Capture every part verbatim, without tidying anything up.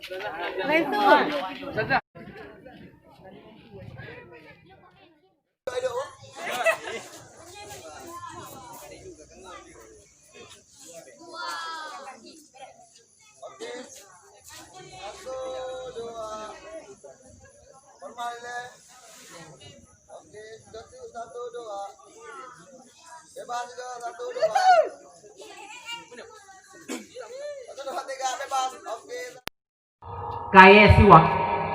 Oke. Satu, dua. Normal, ya. Oke, satu, satu, dua. Bebas juga, satu, dua. Satu, dua, tiga, bebas. Oke. Kayée siwak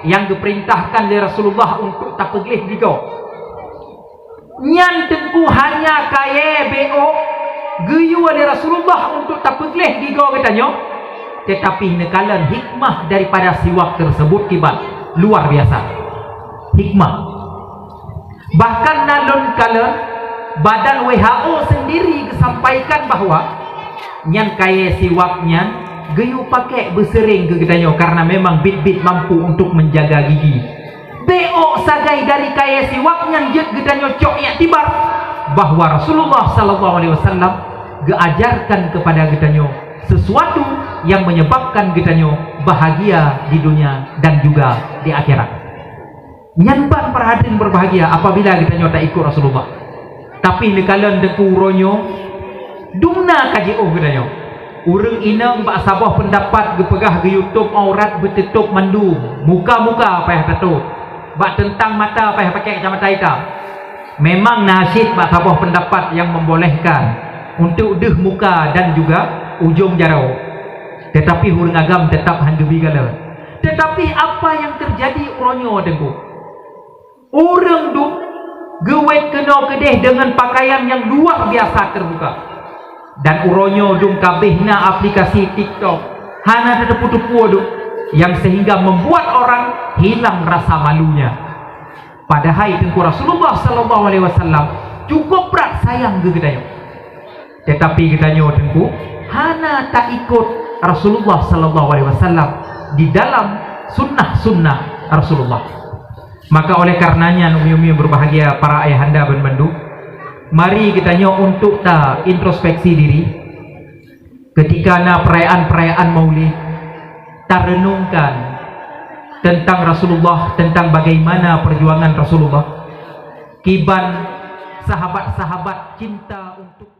nyang geupeurintahkan lé Rasulullah untuk tapeugleh gigoe. Nyan teungku hanya kayée beuôk geuyue lé Rasulullah untuk tapeugleh gigoe geutanyoe, teutapi neukalon hikmah daripada siwak tersebut kiban luar biasa. Hikmah. Bahkan na lôn kalon, badan W H O sendiri geusampaikan bahwa nyan kayée siwak nyan geuyue pakék beuseuring keu geutanyoe karena memang bit-bit mampu untuk menjaga gigi. Beuôk sagai dari kayée siwak nyan jeuet geutanyoe cok iktibar bahwa Rasulullah sallallahu alaihi wasallam geuajarkan kepada geutanyoe sesuatu yang menyebabkan geutanyoe bahagia di dunia dan juga di akhirat. Nyan ban para hadirin berbahagia apabila geutanyoe taikot Rasulullah. Tapi neukalon teungku uroe nyoe, dumna ka jiôh geutanyoe. Ureuëng inong bak saboh peundapat geupeugah geuyue tôb aurat beuteutob mandum, muka-muka payah tatôb, bak teuntang mata payah pakai kacamata hitam. Memang na cit bak saboh peundapat nyang membolehkan untuk deuh muka dan juga ujong jaroe. Teutapi ureuëng agam teutap hán geubi galon. Teutapi apa nyang teujadi uroe nyoe teungku? Ureuëng dum geuwét keunoe keudeh deungon pakaian nyang luar biasa teubuka. Dan uroe nyoe dum ka abéh na aplikasi TikTok, hana tateupeue-teupeue dum, nyang sehingga membuat orang hilang rasa malunya. Padahai teungku Rasulullah sallallahu alaihi wasallam cukup brat sayang keu geutanyoe. Teutapi geutanyoe teungku hana taikot Rasulullah sallallahu alaihi wasallam di dalam sunnah-sunnah Rasulullah. Maka oleh karenanya umi-umi berbahagia para ayahanda ban mandum, mari geutanyoe untuk ta introspeksi diri. Ketika na perayaan-perayaan Maulid, tarenungkan tentang Rasulullah, tentang bagaimana perjuangan Rasulullah, kiban sahabat-sahabat cinta untuk